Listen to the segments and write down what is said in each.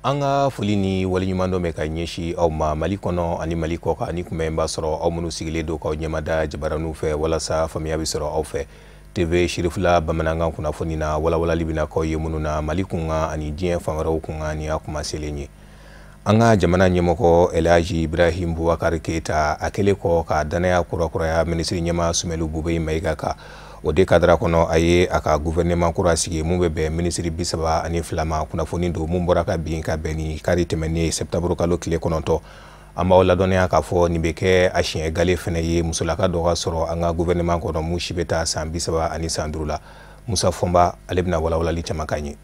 An ka foli ni waleɲuman dɔ bɛ ka ɲɛsin aw ma Mali kɔnɔ ani Mali kɔ kan, ni kunbɛn b'a sɔrɔ aw minnu sigilen don k'aw ɲɛmada jabaraninw fɛ walasa faamuya bɛ sɔrɔ aw fɛ. TV Sirifila bamanankan kunnafoni na, walawalali bɛna k'aw ye minnu na Mali kunkan ani diɲɛ fan wɛrɛw kunkan. Ni y'a kuma selen ye, an ka jamana ɲɛmɔgɔ Elhaji Ibrahim Boubacar Keita, a kɛlen kɔ ka danaya kurakuraya minisiri ɲɛma Soumeylou Boubèye Maïga kan, o de kadara kɔnɔ, a ye a ka gouvernement kura sigi mun bɛ bɛn minisiri 32 ma. Kunnafoni don mun bɔra ka bin ka bɛn ni kari tɛmɛnen, septembre kalo tile 9. An b'aw ladɔnniya k'a fɔ nin bɛ kɛ a siɲɛ gale fɛnɛ ye musolaka dɔ ka sɔrɔ an ka gouvernement kɔnɔ, mun si bɛ taa san 30 ani san 5 la. Musa Fɔnba, ale bɛna walawalali caman k'an ye.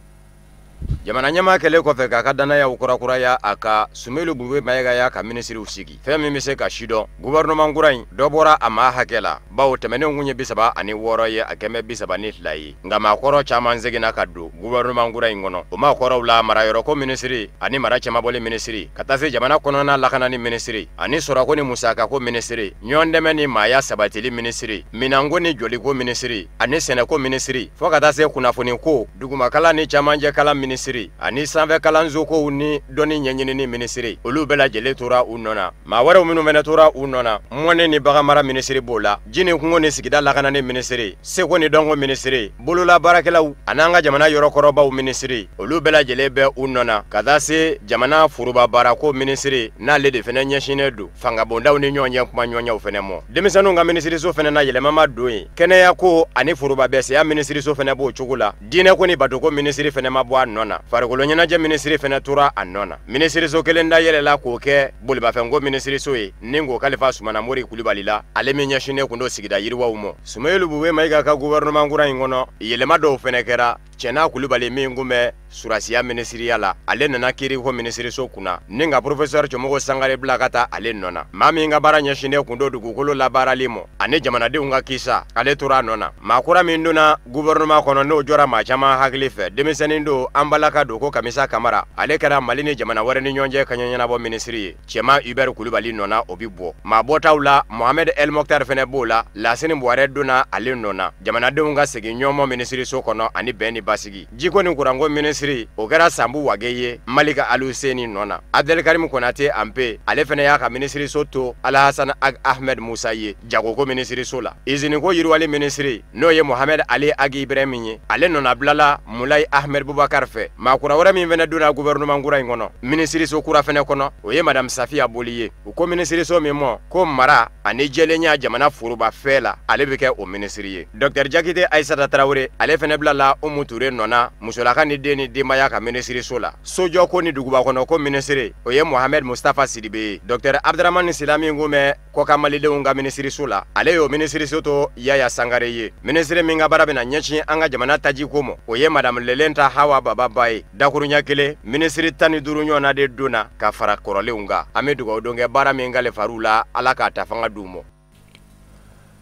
Jamana ɲɛmaa kɛlen kɔfɛ k'a ka dannayaw kurakuraya a ka, Soumeylou Boubèye Maïga y'a ka minisiriw sigi. Fɛn min bɛ se ka sidɔn, gouvernement kura in, dɔ bɔra a maa hakɛ la, bawo tɛmɛnenw kun ye 36 ye, a kɛmɛ 32 ye. Nka maakɔrɔ caman seginna ka don gouvernement kura in kɔnɔ. O maakɔrɔw la, marayɔrɔko minisiri ani mara cɛmabɔli minisiri, ka taa se jamana kɔnɔna lakanani minisiri ani sɔrɔko ni musakako minisiri, ɲɔgɔndɛmɛ ni maaya sabatili minisiri, minɛnko ni joliko minisiri ani sɛnɛko minisiri, fɔɔ ka taa se kunnafoniko, dugumakalan ni camancɛkalan minisiri ani sanfɛ kalansokow ni dɔnni ɲɛɲinini minisiri, olu bɛɛ lajɛlen tora u nɔ na. Maa wɛrɛw minnu fɛnɛ tora u nɔ na, mɔni ni baganmara minisiri b'o la, ji ni kungo ni sigida lakanani minisiri, seko ni dɔnko minisiri, bolola baarakɛlaw an'an ka jamana yɔrɔkɔrɔbaw minisiri, olu bɛɛ lajɛlen bɛ u nɔ na, ka taa se jamana foroba baarako minisiri, n'ale de fɛnɛ ɲɛsinnen don fangabondaw ni ɲɔgɔn ɲɛ kuma ɲɔgɔnyaw fɛnɛ mɔ. Denmisɛnninw ka minisiriso fɛnɛ na, yɛlɛma ma don yen. Kɛnɛyako ani foroba bɛsɛya minisiriso fɛnɛ b'o cogo la. Diinɛko ni batoko minisiri fɛnɛ ma bɔ a nɔ na. Farikolo ɲɛnajɛ minisiri fɛnɛ tora a nɔ na. Minisiriso kelen da yɛlɛla k'o kɛ bolibafɛnko minisiriso ye, ni k'o kalifa Sumana Mori Kulibali la, ale min ɲɛsinnen kun don sigida yiriwaw mɔ. Soumeylou Boubèye Maïga ka gouvernement kura in kɔnɔ, yɛlɛma dɔw fɛnɛ kɛra. Cɛna Kulibali min kun bɛ surasiya minisiriya la, ale nana kiiriko minisiriso kunna, ni ka professeur Cɔmɔgɔ Sangare bila ka taa ale nɔ na. Maa min ka baara ɲɛsinnen kun don dugukolo labaarali mɔ ani jamanadenw ka kisa, ale tora a nɔ na. Maa kura min donna gouvernement kɔnɔ, n'o jɔra maa caman hakili fɛ, denmisɛnnin don, an balaka don, ko Kamisa Kamara, ale kɛra Mali ni jamana wɛrɛ ni ɲɔgɔn cɛ kaɲɛ ɲɛnabɔ minisiri ye Cɛma Hubert Kulibali nɔ na. O bi bɔ maa bɔtaw la. Mohamed El Mokhtar fɛnɛ b'o la. Lasini Buwarɛ donna ale nɔ na jamanadenw ka segin ɲɔgɔnmɔ minisiriso kɔnɔ ani bɛn ni basigi. Jiko ni kuranko minisiri, o kɛra Sanbu Wage ye Malika Aluseni nɔ na. Abdelkarim Konate Anpe, ale fɛnɛ y'a ka minisiriso to Alhasan Ag Ahmed Musa ye jagoko minisiriso la. Iziniko yiriwali minisiri, n'o ye Mohamed Ali Agi Ibrahim ye, ale nɔnabilala Mulayi Ahmed Bubakar fɛ. Maa kura wɛrɛ min fɛnɛ donna gouvernement kura in kɔnɔ, minisiriso kura fɛnɛ kɔnɔ, o ye Madame Safiya Boli ye. U ko minisiriso min mɔ ko mara ani jɛlenya jamana foroba fɛ la, ale bɛ kɛ o minisiri ye. Docteur Jakite Aissata Tarawele, ale fɛnɛ bilala Umu Ture nɔ na musolaka ni den ni denbaya ka minisiriso la. Sojɔko ni duguba kɔnɔ ko minisiri, o ye Mohamed Mustafa Sidibe ye. Docteur Abdramani Sila min kun bɛ kɔkan malidenw ka minisiriso la, ale y'o minisiriso to Yaya Sangare ye. Minisiri min ka baara bɛna ɲɛsin an ka jamana tajiko ma, o ye Madame Lelenta Hawa Baba Ba ye. Dakuruɲɛ kelen, minisiri 15 ɲɔgɔnna de donna ka fara kɔrɔlenw kan. An bɛ dugawu don kɛ, baara min kalifar'u la, Ala k'a ta fanga d'u ma.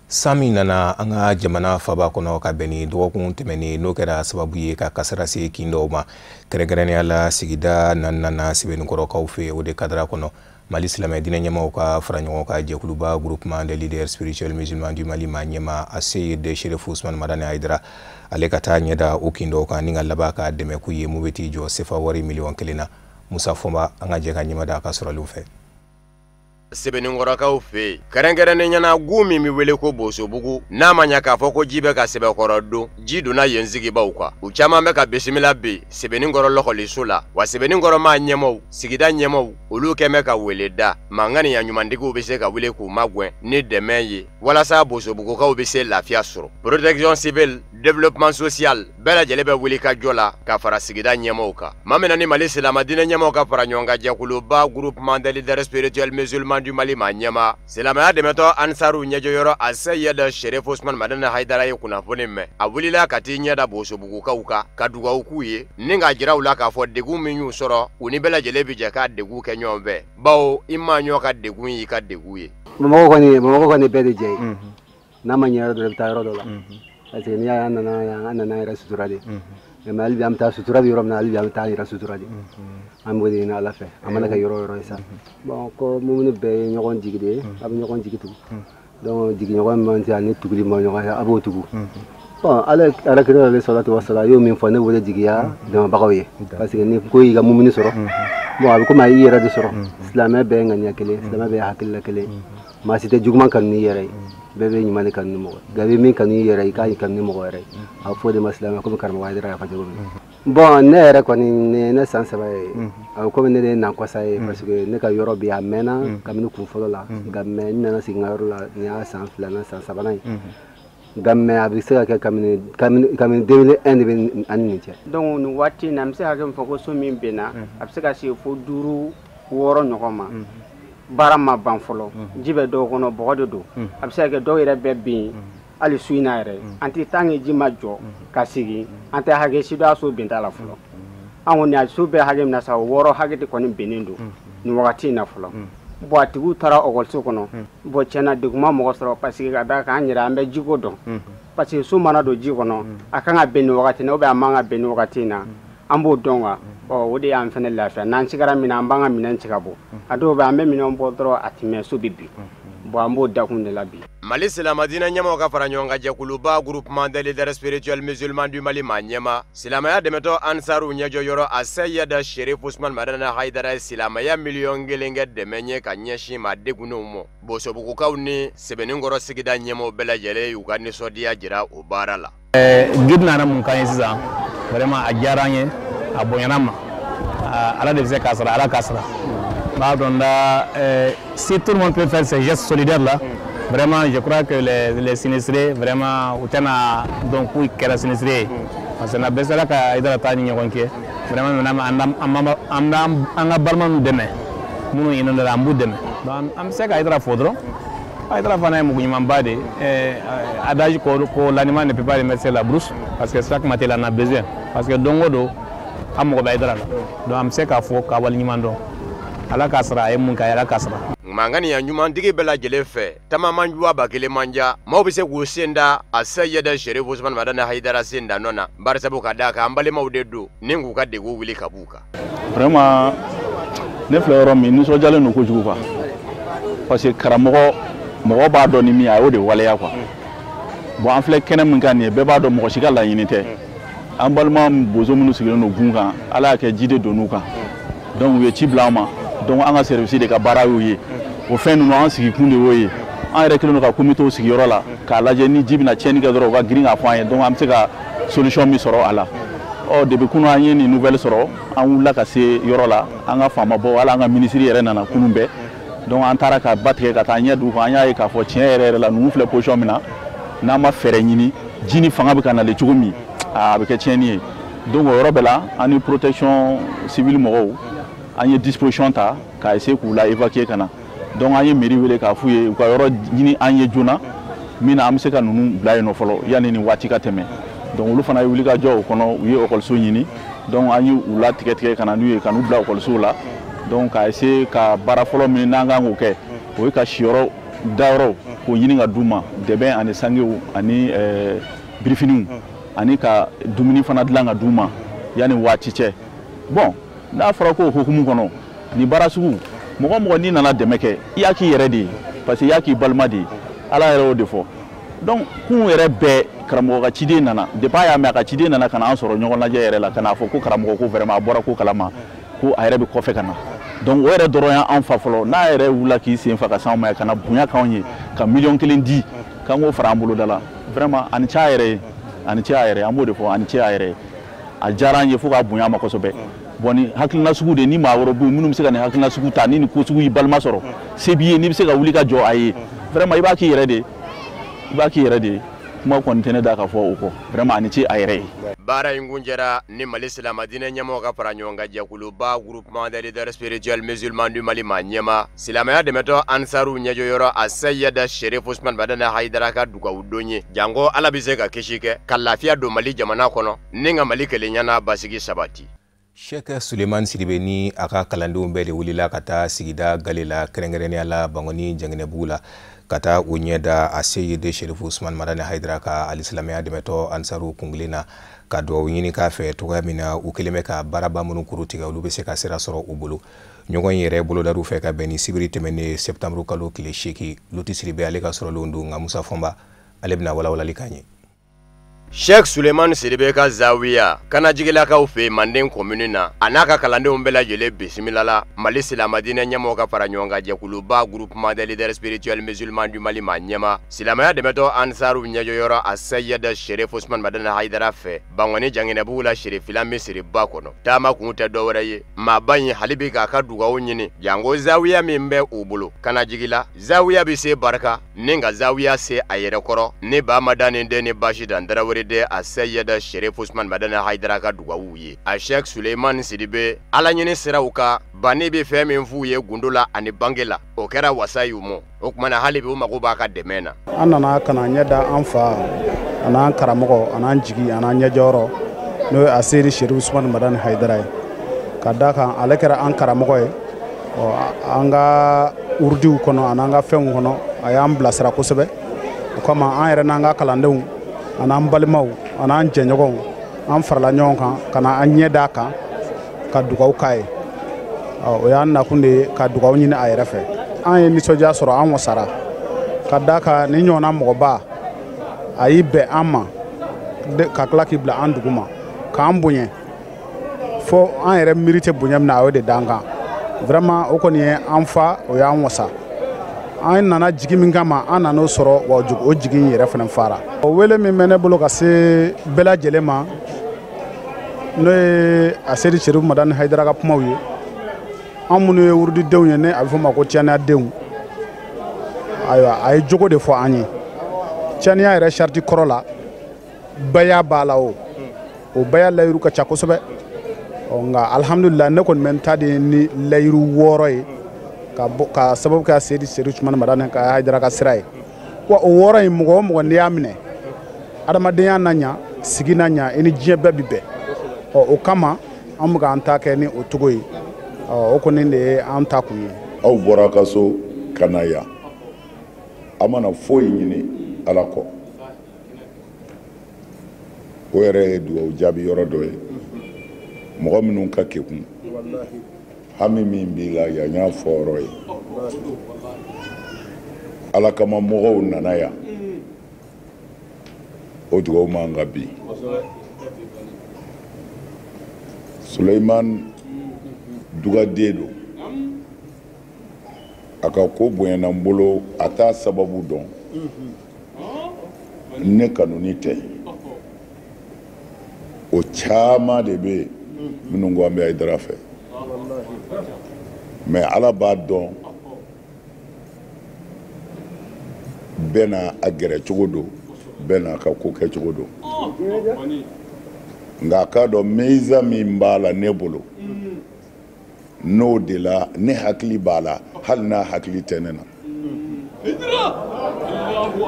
San min nana an ka jamana faba kɔnɔ ka bɛn ni dɔgɔkun tɛmɛnen, n'o kɛra sababu ye ka kasara se kin dɔw ma, kɛrɛnkɛrɛnnenya la sigida naaninan na Sɛbɛnnikɔrɔkaw fɛ. O de kadara kɔnɔ, Mali silamɛ diinɛ ɲɛmaw ka fara ɲɔgɔn kan jɛkuluba Groupement des leaders spirituels musulmans du Mali ma ɲɛma Aseyid Chérif Ousmane Madani Haidara, ale ka taa ɲɛda o kin dɔw kan ni ka laban ka dɛmɛ k'u ye mun bɛ t'i jɔ sefa wari miliyɔn 1 na. Musa Fɔnba, an ka jɛ ka ɲɛmada a ka sɔrɔliw fɛ. Sɛbɛnnikɔrɔkaw fɛ yen, kɛrɛnkɛrɛnnen ɲɛna gu min bɛ wele ko Bosobugu, n'a ma ɲɛ k'a fɔ ko ji bɛ ka sɛbɛkɔrɔ don, ji donna yen sigibaw kan. U caman bɛ ka bisimila bi Sɛbɛnnikɔrɔ lɔkɔliso la. Wa Sɛbɛnnikɔrɔ maa ɲɛmaw, sigida ɲɛmaw, olu kɛn bɛ ka wele da maa ŋaniya ɲumantigiw bɛ se ka wele k'u magɛn ni dɛmɛ ye walasa Bosobugukaw bɛ se lafiya sɔrɔ. Protection civile, développement social, bɛɛ lajɛlen bɛ wuli ka jɔ la ka fara sigida ɲɛmaw kan. Maa min ni Mali silamɛ diinɛ ɲɛmaw ka fara ɲɔgɔn kan jɛkuluba Groupement des leaders spirituels musulmans du Mali maa ɲɛma, silamɛya dɛmɛtɔ Ansaru ɲɛjɔyɔrɔ Aseyid Chérif Ousmane Madani Haidara ye kunnafoni mɛn, a wulila ka t'i ɲɛ da Bosobugukaw kan ka dugawu k'u ye ni k'a jira u la k'a fɔ degun min y'u sɔrɔ, u ni bɛɛ lajɛlen bɛ jɛ k'a degun kɛ ɲɔgɔn fɛ, bawo i maa ɲɔ ka degun y'i ka degun ye. Bamakɔ kɔni, Bamakɔ kɔni bɛɛ de jɛ ye. N'a ma ɲɛ yɔrɔ dɔ la, i bɛ taa yɔrɔ dɔ la, parce que n'i y'a ye an nana yan, an nana yɛrɛ sutura de. Mais hali bi an bɛ taa sutura bɛ yɔrɔ min na, hali bi an bɛ taa an yɛrɛ sutura de. An b'o de ɲini Ala fɛ, an mana kɛ yɔrɔ o yɔrɔ ye sa. Bon, ko mumuni bɛɛ ye ɲɔgɔn jigi de ye, a bɛ ɲɔgɔn jigi tugu. Donc jigiɲɔgɔn man tɛ ani tuguli ma ɲɔgɔn ye, a b'o tugu. Bon, ala ala kira alayhi salatu wassalam y'o min fɔ, ne b'o de jigiya dɛmɛbagaw ye, parce que ni ko y'i ka mumuni sɔrɔ, bon, a bɛ komi a y'i yɛrɛ de sɔrɔ. Silamɛ bɛɛ ye ŋaniya kelen, silamɛ bɛɛ ye hakilila kelen. Maa si tɛ juguman kanu n'i yɛrɛ ye, bɛɛ bɛ ɲuman de kanu ni mɔgɔ. Nka i bɛ min kanu i yɛrɛ ye, i k'a kanu ni mɔgɔ wɛrɛ ye. A bɛ fɔ o de ma silamɛ, komi karamɔgɔ Hayidara y'a fɔ cogo min. Bon, ne yɛrɛ kɔni, ne san 3 ye, a bɛ komi ne de ye nankɔsa ye, parce que ne ka yɔrɔ bi a mɛnna kabini kun fɔlɔ la. Nka mais n nana sigi n ka yɔrɔ la, nin y'a san 2nan, san 3nan ye. Nka mais a bɛ se ka kɛ kabini 2001 de bɛ an ni nin cɛ. Donc nin waati in na, an bɛ se ka hakɛ min fɔ ko so min benna, a bɛ se ka se fo 5, 6 ɲɔgɔn ma. Baara ma ban fɔlɔ, ji bɛ dɔw kɔnɔ, bɔgɔ de don. A bɛ se ka kɛ dɔw yɛrɛ bɛ bin hali su in na yɛrɛ. An tɛ tant que ji ma jɔ ka sigi, an tɛ hakɛ si dɔn a so benta la fɔlɔ. An kɔni a so bɛɛ hakɛ min na sa, o 6 hakɛ de kɔni binnen don nin wagati in na fɔlɔ. Bon, a tigiw taara ɔkɔliso kɔnɔ. Bon, tiɲɛna, degun ma mɔgɔ sɔrɔ, parce que ka d'a kan an yɛrɛ an bɛ jiko dɔn, parce que so mana don ji kɔnɔ, a kan ka bɛn nin wagati in na ou bien a man ka bɛn nin wagati in na, an b'o dɔn wa. Ɔ, o de y'an fɛnɛ lafiya. N'an sigara min na, an b'an ka minɛn ci ka bɔ. A dɔw bɛ, an bɛ minɛnw bɔ dɔrɔn, a ti mɛn, so bɛ bin. Bon, an b'o dakun de la bi. Mali silamɛdinɛ ɲɛmɔgɔ ka fara ɲɔgɔn kan jɛkuluba Groupement des leaders spirituels musulmans du Mali maa ɲɛma, silamɛya dɛmɛtɔ Ansaru ɲɛjɔ yɔrɔ, a Seyida Sherif Usman Madani Hayidara ye silamɛya 1 miliyɔn kɛ dɛmɛ ye ka ɲɛsin maa degunnenw ma. Bosobugukaw ni Sɛbɛnninkɔrɔ sigida ɲɛmɔgɔ bɛɛ lajɛlen y'u ka nisɔndiya jira o baara la. Guide nana mun kan ye sisan, vraiment a diyara an ye, a bonyana ma. Ala de bɛ se k'a sara, Ala k'a sara. N b'a dɔn da, si tout le monde peut faire ces gestes solidaires là, vraiment je crois que les sinistrés, vraiment u tɛna dɔn k'u kɛra sinistré ye, parce que n'a bɛɛ sera ka Hayidara ta ni ɲɔgɔn kɛ, vraiment an bɛ an ka balima ninnu dɛmɛ, minnu inondé an b'u dɛmɛ. Donc an bɛ se ka Hayidara fo dɔrɔn. Hayidara fana ye mɔgɔ ɲumanba de ye. Adage ko l'animal ne peut pas remercier la brousse, parce que chaque matin il en a besoin, parce que don o don an mago bɛ Hayidara la. Donc an bɛ se k'a fɔ k'a waleɲuman dɔn. Ala k'a sara, a ye mun kɛ, Ala k'a sara. Manganiya ɲumantigi bɛɛ lajɛlen fɛ, tamamanjuwa ba kelen manja, maaw bɛ se k'u sen da a Seyida Sherif Usman Madani Hayidara sen da nɔ na, barisabu ka d'a kan an balimaw de don ni k'u ka degun wuli ka b'u kan. Vraiment, ne filɛ yɔrɔ min, nisɔndiyalen don kojugu quoi, parce que karamɔgɔ, mɔgɔ b'a dɔn ni min ye, a y'o de waleya quoi. Bon, an filɛ kɛnɛ min kan nin ye, bɛɛ b'a dɔn mɔgɔ si ka laɲini tɛ. An balima bozo minnu sigilen don gun kan, Ala y'a kɛ ji de donn'u kan, donc u ye ci bila an ma. Donc an ka service de ka baara y'o ye, o fɛn ninnu an sigikun de y'o ye. An yɛrɛ kɛlen don ka comité sigiyɔrɔ la k'a lajɛ, ni ji bɛna tiɲɛni kɛ dɔrɔn, u ka girin k'a fɔ an ye. Donc an bɛ se ka solution min sɔrɔ a la. Ɔ, depuis kunun an ye nin nouvelle sɔrɔ, an wulila ka se yɔrɔ la. An ka faamabɔ, hali an ka ministre yɛrɛ nana kunun bɛɛ. Donc an taara ka ba tigɛ ka taa ɲɛ d'u kan. An y'a ye k'a fɔ tiɲɛ yɛrɛ yɛrɛ la, ninnu filɛ position min na, n'an ma fɛɛrɛ ɲini, ji ni fanga bɛ ka nalen cogo min, a bɛ kɛ tiɲɛni ye. Donc o yɔrɔ bɛɛ la, an ni protection civile mɔgɔw, an ye disposition ta k'a essayer k'u la évacuer ka na. Donc an ye mairie wele k'a f'u ye u ka yɔrɔ ɲini an ye joona min na an bɛ se ka ninnu bila yen nɔ fɔlɔ yanni nin waati ka tɛmɛ. Donc olu fana ye wuli ka jɔ o kɔnɔ, u ye ekɔliso ɲini. Donc an ye u latigɛ tigɛ ka na n'u ye, ka n'u bila ekɔlisow la. Donc k'a essayer ka baara fɔlɔ min n'an kan k'o kɛ, o ye ka siyɔrɔ dayɔrɔ k'o ɲini ka d'u ma, dɛbɛn ani sangew ani birifiniw, ani ka dumuni fana dilan ka d'u ma yanni waati cɛ. Bon, n'a fɔra ko o hukumu kɔnɔ, nin baara sugu, mɔgɔ mɔgɔ n'i nana dɛmɛ kɛ, i y'a k'i yɛrɛ de ye, parce que i y'a k'i balima de ye. Ala yɛrɛ y'o de fɔ. Donc kun yɛrɛ bɛɛ, karamɔgɔ ka ciden nana, depuis a y'a mɛn a ka ciden nana ka na an sɔrɔ ɲɔgɔn lajɛ yɛrɛ la, ka n'a fɔ ko karamɔgɔ ko vraiment a bɔra ko kalama, ko a yɛrɛ bɛ kɔfɛ ka na. Donc o yɛrɛ dɔrɔn y'an fa fɔlɔ. N'a yɛrɛ wulila k'i sen fa ka s'anw ma yan, ka na bonya k'anw ye, ka 1 miliyɔn di k'an k'o fara an boloda la, vraiment a ni ce a yɛrɛ ye, a ni ce a yɛrɛ ye. An b'o de fɔ, a ni ce a yɛrɛ ye. A diyara an ye fo k'a bonya a ma kosɛbɛ. Bon, ni hakilina sugu de ni maa wɛrɛ bɛ yen minnu bɛ se ka nin hakilina sugu ta, ni nin ko sugu y'i balima sɔrɔ, se b'i ye, n'i bɛ se ka wuli ka jɔ a ye, vraiment i b'a k'i yɛrɛ de ye, i b'a k'i yɛrɛ de ye. Kuma kɔni tɛ ne da ka fɔ o kɔ. Vraiment a ni ce a yɛrɛ ye. Baara in kun jɛra ni Mali silamɛdinɛ ɲɛmɔgɔ ka fara ɲɔgɔn kan jɛkuluba Groupement des leaders spirituels musulmans du Mali maa ɲɛma, silamɛya dɛmɛtɔ Ansaru ɲɛjɔyɔrɔ, a Seyida Sherif Usman Madani Hayidara ka dugawu don ye, janko Ala bɛ se ka kisi kɛ ka lafiya don Mali jamana kɔnɔ ni ka Mali kelenya n'a basigi sabati. Sheikh Suleiman Sidibe ni a ka kalandenw bɛɛ de wulila ka taa sigida gale la, kɛrɛnkɛrɛnnenya la Bangoni Jɛngɛnɛbugu la, ka taa u ɲɛ da a Seyidi Sherifu Usman Madani Hayidara ka alisilamɛya dɛmɛtɔ Ansaru kungilen na, ka dugawu ɲini k'a fɛ togoya min na u kɛlen bɛ ka baaraba minnu kuru tigɛ, olu bɛ se ka sira sɔrɔ u bolo. Ɲɔgɔn yɛrɛ bolodar'u fɛ ka bɛn ni sibiri tɛmɛnen septembre kalo tile 8. Luti Sidibe ale ka sɔrɔlenw don, nka Musa Fɔnba ale bɛna walawalali k'an ye. Sheikh Sulemani Sidibe ka zawiya Kanajigilakaw fɛ Manden commune na, a n'a ka kalandenw bɛɛ lajɛlen bisimila la Mali silamɛdiinɛ ɲɛmɔgɔ ka fara ɲɔgɔn kan jɛkuluba groupement des leaders spirituels musulmans du Mali maa ɲɛma silamɛya dɛmɛtɔ Ansaru ɲɛjɔyɔrɔ a Sayyid Sherif Usman Madani Hayidara fɛ Bangɔni Janginɛbugu la Sherifila misiriba kɔnɔ. Taama kun tɛ dɔwɛrɛ ye maaba in hali bi k'a ka dugawu ɲini janko zawiya min bɛ u bolo Kanajigila. Zawiya bɛ se barika ni ka zawiya se a yɛrɛ kɔrɔ ni ba ma da ni den ni basi dan Tarawele de a Sayyid Sherif Usman Madani Hayidara ka dugawu ye. A Sheikh Sulemani Sidibe ala ɲini siraw kan banni bɛ fɛn min f'u ye gundo la ani bange la, o kɛra wasa y'u mɔ. O kumana hali bi u mago b'a ka dɛmɛ na. An nana ka na ɲɛ da an fa a n'an karamɔgɔ a n'an jigi a n'an ɲɛjɔyɔrɔ n'o ye a Seyidi Sherif Usman Madani Hayidara ye, ka d'a kan ale kɛra an karamɔgɔ ye. An ka urudiw kɔnɔ a n'an ka fɛnw kɔnɔ a y'an bilasira kosɛbɛ. O kama an yɛrɛ n'an ka kalandenw a n'an balimaw a n'an jɛɲɔgɔnw an farala ɲɔgɔn kan ka na an ɲɛ d'a kan ka dugawu k'a ye. O y'an nakun de ye ka dugawu ɲini a yɛrɛ fɛ. An ye nisɔndiya sɔrɔ, an wasara ka d'a kan ni ɲɔgɔnna mɔgɔba a y'i bɛn an ma ka tila k'i bila an dugu ma k'an bonya fo an yɛrɛ miiri tɛ bonya min na a y'o de d'an kan. Vraiment o kɔni ye an fa, o y'an wasa. An nana jigi min kama an nan'o sɔrɔ, wa o jigi in yɛrɛ fana fara. O wele min bɛ ne bolo ka se bɛɛ lajɛlen ma n'o ye a Seyidi Sherif Madani Hayidara ka kumaw ye, an minnu ye wurudidenw ye ne a bɛ fɔ o ma ko tiɲɛniyadenw, ayiwa a ye jogo de fɔ an ye. Tiɲɛniya yɛrɛ sariti kɔrɔ la baya b'a la, o baya layiru ka ca kosɛbɛ. Nka alihamudulila ne kɔni bɛ n ta de ni layiru 6 ye ka sababu kɛ Seyidi Sherif Usman Madani Hayidara ka sira ye. Wa o 6 in mɔgɔ o mɔgɔ n'i y'a minɛ adamadenya na ɲa, sigi na ɲa, i ni diɲɛ bɛɛ bi bɛn. O kama an bɛ k'an ta kɛ ni o cogo ye. O kɔni de ye an ta kun ye. Aw bɔra ka so ka na yan, a mana foyi ɲini Ala kɔ, o yɛrɛ ye dugawu jaabi yɔrɔ dɔ ye. Mɔgɔ minnu ka kekun hami min b'i la yan y'a fɔ yɔrɔ ye. Ala kama mɔgɔw nana yan, o dugawu man ka bi. Sulemani dugaden don, a ka ko bonyana n bolo, a t'a sababu dɔn, ne kanuni tɛ. O caman de bɛ yen minnu ko an bɛ Hayidara fɛ, mais Ala b'a dɔn bɛɛ n'a a gɛrɛ cogo don, bɛɛ n'a ka ko kɛ cogo don. Nka a k'a dɔn meza min b'a la ne bolo, n'o de la ne hakili b'a la, hali n'a hakili tɛ ne na,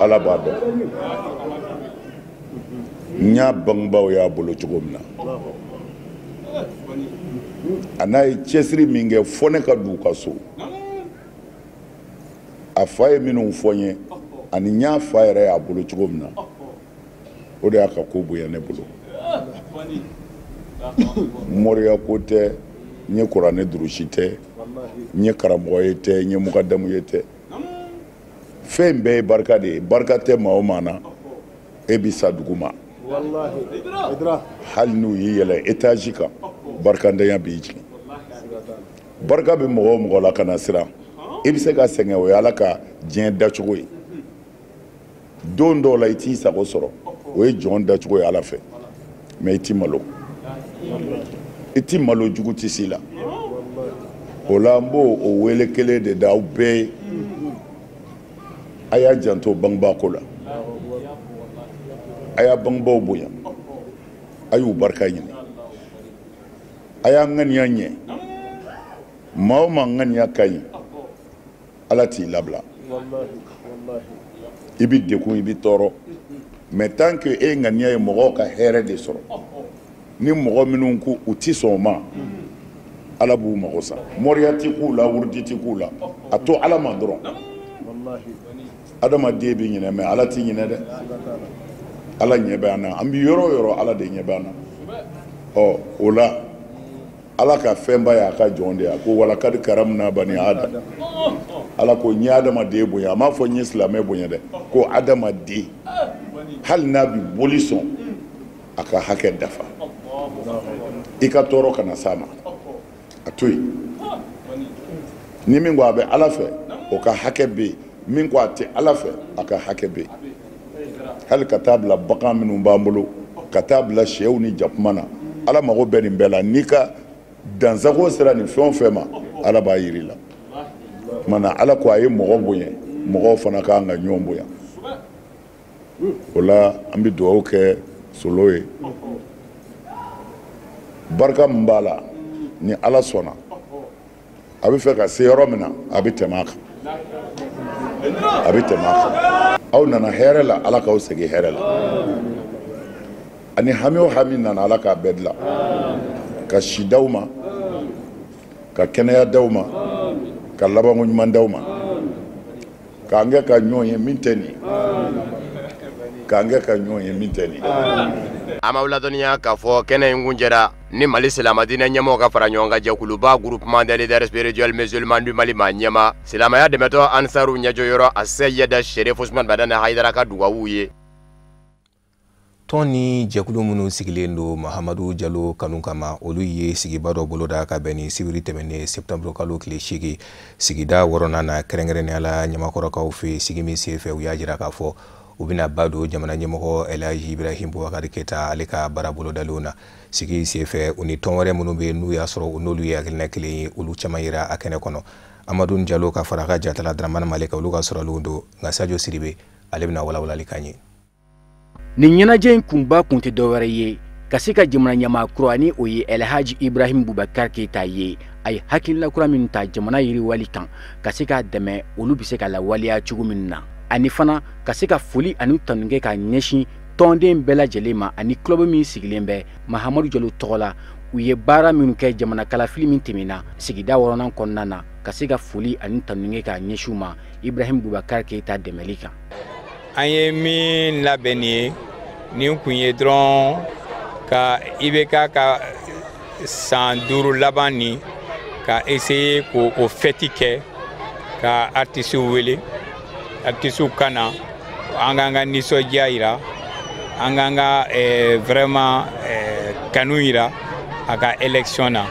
Ala b'a dɔn. N y'a bangebaaw y'a bolo cogo min na, a n'a ye cɛsiri min kɛ fo ne ka d'u ka so, a fa ye minnu fɔ n ye ani n y'a fa yɛrɛ y'a bolo cogo min na, o de y'a ka ko bonya ne bolo. Moriya ko tɛ, n ye kuranɛ durusi tɛ, n ye karamɔgɔ ye tɛ, n ye mukadamu ye tɛ. Fɛn bɛɛ ye barika de ye. Barika tɛ maa o maa na, e bi sa dugu ma. Hali n'u y'i yɛlɛ étage kan, barikantanya b'i jigin. Barika bɛ mɔgɔ o mɔgɔ la, kana siran, i bɛ se ka sɛgɛn, o ye Ala ka diɲɛ dacogo ye. Don dɔw la i t'i sago sɔrɔ, o ye jɔn dacogo ye Ala fɛ, mais i t'i malo, i t'i malo, jugu tɛ s'i la. O la n b'o o wele kelen de da aw bɛɛ ye, a y'a janto bangebaa ko la, a y'a bangebaaw bonya, a y'u barika ɲini, a y'a ŋaniya ɲɛ. Maa o maa ŋaniya ka ɲi, Ala t'i labila. I bɛ degun, i bɛ tɔɔrɔ, mais tant que e ŋaniya ye mɔgɔw ka hɛrɛ de sɔrɔ, ni mɔgɔ minnu ko u ti sɔn o ma, Ala b'u mago sa. Moriya ti k'u la, wurudi ti k'u la, a to Ala ma dɔrɔn. Adamaden bɛ ɲinɛ, mais Ala ti ɲinɛ dɛ. Ala ɲɛ bɛ an na, an bɛ yɔrɔ o yɔrɔ, Ala de ɲɛ bɛ an na. Ɔ o la Ala ka fɛnba y'a ka jɔn de ye. A ko walakadi karamna bani Adam. Ala ko n ye adamaden bonya, a m'a fɔ n ye silamɛ bonya dɛ, ko adamaden. Hali n'a bɛ boli sɔn, a ka hakɛ dafa, i ka tɔɔrɔ kana s'a ma, a to yen. Ni min ko a bɛ Ala fɛ, o ka hakɛ bɛ yen. Min ko a tɛ Ala fɛ, a ka hakɛ bɛ yen. Hali ka taa bila bagan minnu b'an bolo, ka taa bila sɛw ni jakuma na, Ala mago bɛ nin bɛɛ la. N'i ka dansago sera nin fɛn o fɛn ma, Ala b'a yiri la. Tuma na Ala ko a ye mɔgɔ bonya, mɔgɔw fana ka kan ka ɲɔgɔn bonya. O la an bɛ dugawu kɛ Solo ye. Barika min b'a la, ni Ala sɔnna, a bɛ fɛ ka se yɔrɔ min na, a bɛ tɛmɛ a kan, a bɛ tɛmɛ a kan. Aw nana hɛrɛ la, Ala k'aw segin hɛrɛ la. Ani hami o hami nana, Ala k'a bɛɛ dilan, ka si d'aw ma, ka kɛnɛya d'aw ma, ka labanko ɲuman d'aw ma, k'an kɛ ka ɲɔgɔn ye min tɛ nin, k'an kɛ ka ɲɔgɔn ye min tɛ nin. An b'aw ladɔnniya k'a fɔ kɛnɛ in kun jɛra ni Mali silamɛdiinɛ ɲɛmɔgɔw ka fara ɲɔgɔn kan jɛkuluba groupement des leaders spirituels musulmans du Mali maa ɲɛma silamɛya dɛmɛtɔ Ansaru ɲɛjɔyɔrɔ a Seyida Cherif Ousmane Madani Hayidara ka dugawu ye. Tɔn ni jɛkulu minnu sigilen don Mahamadu Jalo kanu kama, olu ye sigiba dɔ boloda ka bɛn ni sibiri tɛmɛnen septembre kalo tile 8 sigida 6nan na, kɛrɛnkɛrɛnnenya la Ɲamakɔrɔkaw fɛ. Sigi min senfɛ, u y'a jira k'a fɔ u bɛna ba don jamana ɲɛmɔgɔ El Hadji Ibrahim Boubacar Keita ale ka baara bolodalenw na. Sigi senfɛ, u ni tɔn wɛrɛ minnu bɛ yen n'u y'a sɔrɔ u n'olu ye hakilina kelen ye, olu caman yira a kɛnɛ kɔnɔ. Amadu Jalo ka fara a ka jatala Dramane Malika, olu ka sɔrɔlenw don, nka Sadio Sidibe ale bɛna walawalali k'an ye. Nin ɲɛnajɛ in kunba kun tɛ dɔwɛrɛ ye ka se ka jamana ɲɛmaa kura ni o ye El Hadji Ibrahim Boubacar Keita ye, a ye hakilina kura min ta jamana yiriwali kan, ka se k'a dɛmɛ olu bɛ se ka lawaleya cogo min na, ani fana ka se ka foli ani tanu kɛ ka ɲɛsin tɔnden bɛɛ lajɛlen ma ani club min sigilen bɛ Mahamadu Jalo tɔgɔ la. U ye baara minnu kɛ jamana kalafili min tɛmɛna sigida 6nan kɔnɔna na, ka se ka foli ani tanu kɛ ka ɲɛsin u ma Ibrahim Boubacar Keita dɛmɛli kan. An ye min labɛn nin ye, nin kun ye dɔrɔn ka IBK ka san 5 laban nin ka essayer k'o fête kɛ, ka artistes wele, artistes ka na, an k'an ka nisɔndiya yira, an k'an ka vraiment kanu yira a ka élection na.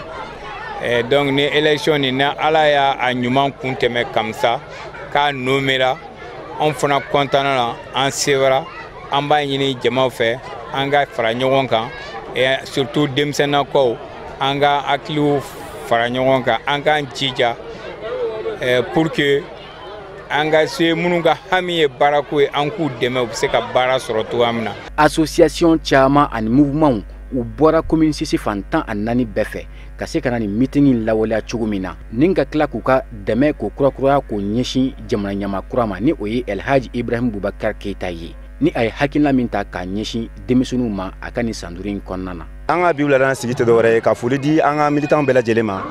Donc ni élection nin, ni Ala y'a ɲuman kun tɛmɛ comme ça k'a nommera, anw fana kɔntanna na, an sewara. An b'a ɲini jamaw fɛ an ka fara ɲɔgɔn kan, et surtout denmisɛnninnakaw, an ka hakiliw fara ɲɔgɔn kan, an k'an jija pour que an ka se minnu ka hami ye baarako ye, an k'u dɛmɛ u bɛ se ka baara sɔrɔ cogoya min na. Association caman ani mouvement u bɔra commune 6 fan 14 bɛɛ fɛ ka se ka na nin meeting in lawaleya cogo min na, ni ka tila k'u ka dɛmɛ k'o kurakuraya k'o ɲɛsin jamana ɲɛmaa kura ma ni o ye El Hadji Ibrahim Boubacar Keita ye, ni a ye hakilina min ta k'a ɲɛsin denmisɛnninw ma a ka nin san 5 in kɔnɔna na. An ka bi wulada sigi tɛ dɔwɛrɛ ye ka foli di an ka militant bɛɛ lajɛlen ma.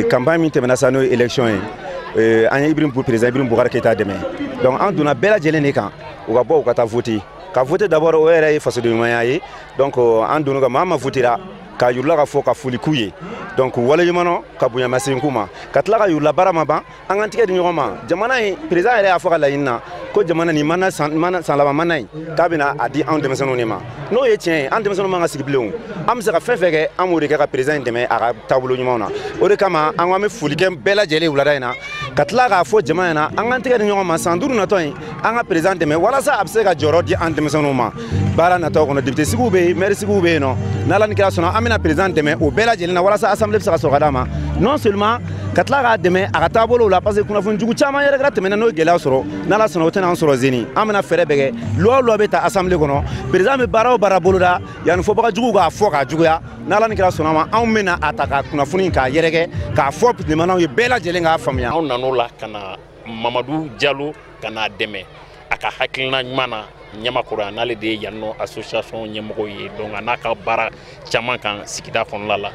Campagne min tɛmɛna sa, n'o ye élection ye, an ye Ibrahim président Ibrahim Boubacar Keita dɛmɛ. Donc an donna bɛɛ lajɛlen de kan, u ka bɔ u ka taa voter. Ka voter d'abord, o yɛrɛ ye fasoden ɲumanya ye. Donc an donna ka maa ma votera k'a yirula ka fɔ ka foli k'u ye, donc waleɲuman ka bonyamasegin k'u ma, ka tila ka yirula baara ma ban, an k'an tigɛ di ɲɔgɔn ma. Jamana in président yɛrɛ y'a fɔ ka laɲini na ko jamana nin mana san laban mana in k'a bɛna a di anw denmisɛnninw de ma. N'o ye tiɲɛ ye, an denmisɛnninw man ka sigi bilen o. An bɛ se ka fɛn fɛn kɛ, an b'o de kɛ ka président in dɛmɛ a ka taabolo ɲumanw na. O de kama an ko an bɛ foli kɛ bɛɛ lajɛlen wulada in na, ka tila k'a fɔ jama ɲɛna an k'an tigɛ di ɲɔgɔn ma san 5 natɔ in, an ka président dɛmɛ walasa a bɛ se ka jɔyɔrɔ di an denmisɛnninw ma baara nataw kɔnɔ. Député sigiw bɛ yen, maire sigiw bɛ yen nɔ, n'Ala ni kira sɔnna, an bɛna président dɛmɛ o bɛɛ lajɛlen na walasa assemblée bɛ se ka sɔrɔ ka d'a ma. Non seulement ka tila k'a dɛmɛ a ka taabolow la, parce que kunnafoni jugu caman yɛrɛ kɛra tɛmɛna n'o ye gɛlɛya sɔrɔ, n'Ala sɔnna o tɛna an sɔrɔ zeni. An bɛna fɛɛrɛ bɛɛ kɛ, loi o loi bɛ ta assemblée kɔnɔ, président bɛ baara o baara boloda yanni fɔbaga juguw k'a fɔ k'a juguya, n'Ala ni kira sɔnna ma, anw bɛna a ta ka kunnafoni k'a yɛrɛkɛ k'a fɔ limanaw ye bɛɛ lajɛlen k'a faamuya. Anw nan'o la ka na Mamadu Jalo ka n'a dɛmɛ a ka hakilina ɲuman na Ɲamakɔrɔ, n'ale de ye yan nɔ association ɲɛmɔgɔ ye, donc a n'a ka baara caman kan sigida kɔnɔna la.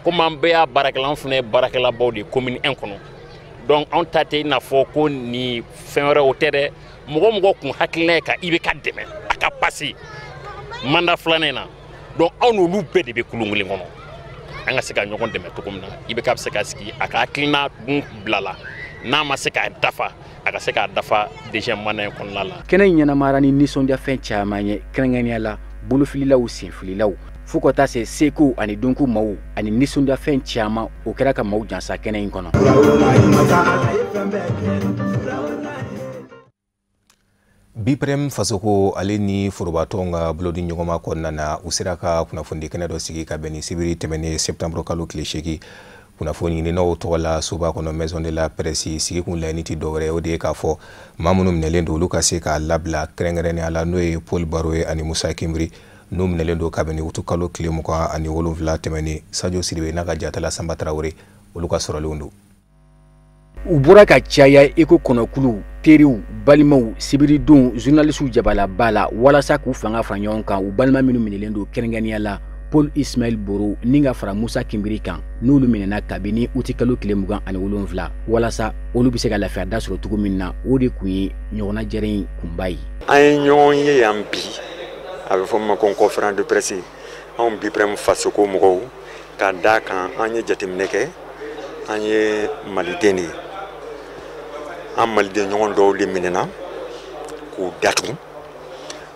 Komi an bɛɛ y'a baarakɛla, an fana ye baarakɛlabaw de ye commune 1 kɔnɔ, donc anw ta tɛ i n'a fɔ ko nin fɛn wɛrɛ o tɛ dɛ. Mɔgɔ kun hakilina ye ka IBK dɛmɛ a ka passer mandat 2nan in na, donc anw n'olu bɛɛ de bɛ kulun kelen kɔnɔ, an ka se ka ɲɔgɔn dɛmɛ cogo min na IBK bɛ se ka sigi a ka hakilina dun bila la, n'a ma se k'a dafa, a ka se k'a dafa deuxième mandat in kɔnɔna la. Kɛnɛ in ɲɛnamayara ni nisɔndiyafɛn caman ye, kɛrɛnkɛrɛnnenya la bolofililaw, senfililaw, fo ka taa se seko ani dɔnko maaw ani nisɔndiyafɛn caman, o kɛra ka maaw jansa kɛnɛ in kɔnɔ. BIPREM fasoko ale ni forobatɔnw ka bolodi ɲɔgɔnma kɔnɔna na, u sera ka kunnafoni kɛnɛ dɔ sigi ka bɛn ni sibiri tɛmɛnen septembre kalo tile 8 kunnafoni ɲininaw tɔgɔ la soba kɔnɔ maison de la presse. Sigi kun laɲini tɛ dɔwɛrɛ, o de ye k'a fɔ maa minnu minɛlen don olu ka se k'a labila, kɛrɛnkɛrɛnnenya la n'o ye Paul Baro ye ani Musa Kinbiri, n'u minɛlen don kabini utu kalo tile 27 tɛmɛnen. Sadio Sidibe n'a ka jatala Sanba Tarawele, olu ka sɔrɔlenw don. U bɔra ka caya i ko kɔnɔkulu, teriw, balimaw, sibiridonw, journalisiw jabalaba la walasa k'u fanga fara ɲɔgɔn kan u balima minnu minɛlen don, kɛrɛnkɛrɛnnenya la Paul Ismaël Boro ni ka fara Musa Kinbiri kan, n'olu minɛna kabini uti kalo tile 27, walasa olu bɛ se ka lafiya da sɔrɔ cogo min na. O de kun ye ɲɔgɔnna jɛrɛ in kunba ye. An ye ɲɔgɔn ye yan bi, a bɛ fɔ min ma ko conférence de presse, anw BIPREM fasoko mɔgɔw, ka d'a kan an ye jateminɛ kɛ, an ye maliden de ye. An maliden ɲɔgɔn dɔw de minɛna k'u datugu,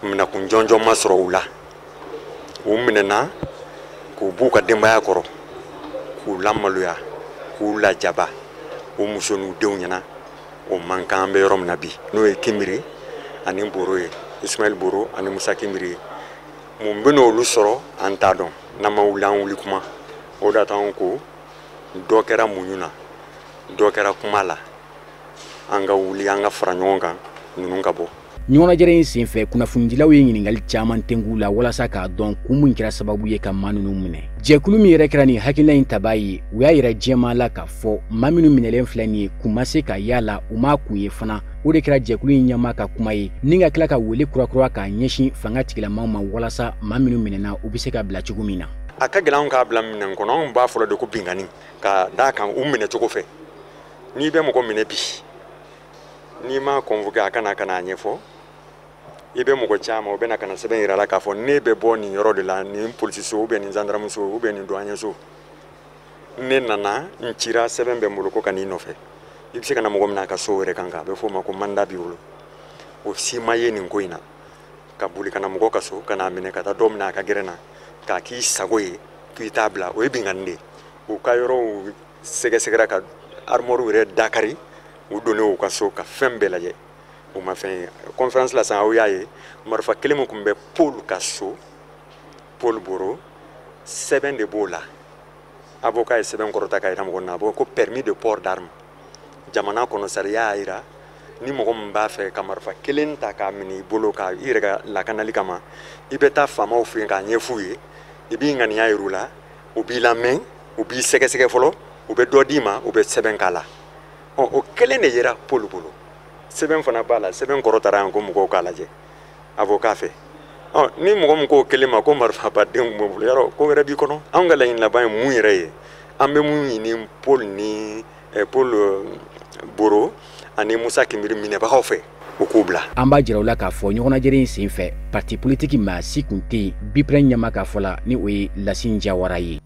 minɛkun jɔnjɔn ma sɔrɔ u la. U minɛna k'u b'u ka denbaya kɔrɔ, k'u lamaloya, k'u lajaba u muso n'u denw ɲɛna. O man kan an bɛ yɔrɔ min na bi, n'o ye Kinbiri ani Boro ye, Ismaël Boro ani Musa Kinbiri ye. Mun bɛ n'olu sɔrɔ an t'a dɔn, n'an ma wuli an wuli kuma. O de y'a to an ko dɔ kɛra muɲu na, dɔ kɛra kuma la, an ka wuli an ka fara ɲɔgɔn kan ninnu ka bɔ. Ɲɔgɔnnajɛrɛ in senfɛ, kunnafonidilaw ye ɲininkali caman tɛnku la walasa k'a dɔn kun min kɛra sababu ye ka maa ninnu minɛ. Jɛkulu min yɛrɛ kɛra nin hakilina in tabaa ye, u y'a yira jɛmaa la k'a fɔ maa minnu minɛlen filɛ nin ye, kun ma se ka y'a la, u m'a kun ye fana. O de kɛra jɛkulu in ɲɛmaa ka kuma ye, ni ka tila ka wele kurakura k'a ɲɛsin fanga tigilamaw ma walasa maa minnu minɛna u bɛ se ka bila cogo min na. A ka gɛlɛn anw k'a bila minɛn kɔnɔ, anw b'a fɔlɔ de ko binkanni, ka d'a kan u minɛ cogo fɛ. N'i bɛ mɔgɔ minɛ bi, n'i m'a convoqué a kana ka n'a ɲɛfɔ, i bɛ mɔgɔ caman o bɛ na ka na sɛbɛn yira la k'a fɔ ne bɛ bɔ nin yɔrɔ de la, nin polisiso ou bien nin gendarme so ou bien nin douanier so, ne nana n cira, sɛbɛn bɛ n bolo ko ka n'i nɔfɛ. I bɛ se ka na mɔgɔ minɛ a ka so yɛrɛ kan, a bɛ f'o ma ko mandat b'i bolo. O si ma ye nin ko in na, ka boli ka na mɔgɔ ka so ka n'a minɛ, ka taa dɔ minɛ a ka gɛrɛn na k'a k'i sago ye k'i t'a bila, o ye binkanni de ye. U ka yɔrɔw sɛgɛsɛgɛra ka armoire yɛrɛ dakari, u donnen u ka so ka fɛn bɛɛ lajɛ, u ma fɛn ye. Conférence la sisan aw y'a ye, marifa kelen min tun bɛ Paul ka so, Paul Boro, sɛbɛn de b'o la. Avocat ye sɛbɛn kɔrɔta k'a yira mɔgɔ na, a bɔ ko permis de port d'arme. Jamana kɔnɔ sariya y'a yira ni mɔgɔ min b'a fɛ ka marifa kelen ta k'a minɛ i bolo ka i yɛrɛ ka lakanali kama, i bɛ taa faamaw fɛ yen k'a ɲɛf'u ye, i b'i ŋaniya yir'u la, u b'i lamɛn, u b'i sɛgɛsɛgɛ fɔlɔ, u bɛ dɔ d'i ma, u bɛ sɛbɛn k'a la. O kelen de yera Paul bolo, sɛbɛn fana b'a la, sɛbɛn kɔrɔ taara yan ko mɔgɔw k'a lajɛ avocat fɛ. Ni mɔgɔ min k'o kelen ma ko marifabaden tun b'o bolo, yarɔ ko wɛrɛ b'i kɔnɔ. Anw ka laɲini laban ye mun yɛrɛ ye, an bɛ mun ɲini Paul ni Paul Boro ani Musa Kinbiri minɛbagaw fɛ, u k'u bila. An b'a jira u la k'a fɔ ɲɔgɔnnajɛrɛ in senfɛ, parti politique maa si kun tɛ yen BIPREM ɲɛmaa ka fɔ la, ni o ye Lasine Jawara ye.